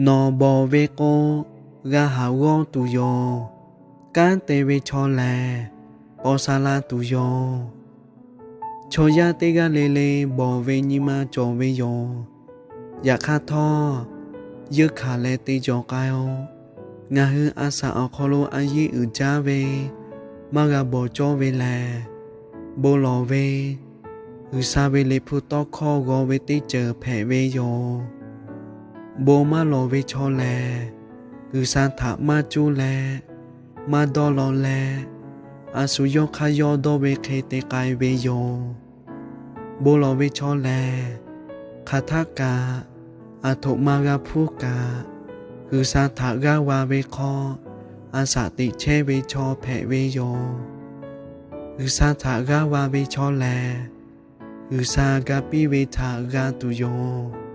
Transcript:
Nawˬ bawˬ ve k'o, g'a haˍ g'awˇ tuˬ yoˬ. Kanˉ te ve chaw lehˬ, paw sha la tuˬ yoˬ. Chaw yaˇ teˇ g'aˇ le le bawˬ ve nyi ma cawˬ ve yoˬ. Yaꞈ hk'aˇ htawˇ, yeunˇ hkanˍ leh te jawˬ k'ai-o. Ngaˬ hui a shaꞈ awˬ hk'aw lo a yiˉ uiˍ jaˇ ve, maˇ g'a bawˬ cawˇ ve lehˬ, bon lawˬ ve G'uiˬsha ve liꞈ hpu tawˇ hkawˇ g'aw ve teˇ ceuˬ hpehꞈ ve yoˬ. Bon maˇ lawˬ ve chaw lehˬ, G'uiˬsha htaꞈ maˇ cuˇ leh, maˇ dawˇ law leh, a shu yawˇ hk'aˇ yawˇ dawˇ ve hk'e te k'ai ve yoˬ. Bon lawˬ ve chaw lehˬ, hk'aˬ htaˆ kaꞈ, aˬ htoꞈ ma g'a hpuˇ kaꞈ, G'uiˬsha htaꞈ g'aˇ va ve hk'aw, a shaꞈ teꞈ chehˇ ve chaw hpehꞈ ve yoˬ. G'uiˬsha htaꞈ g'aˇ va ve chaw lehˬ, G'uiˬsha ga piˇ ve htaꞈ g'a tuˬ yoˬ.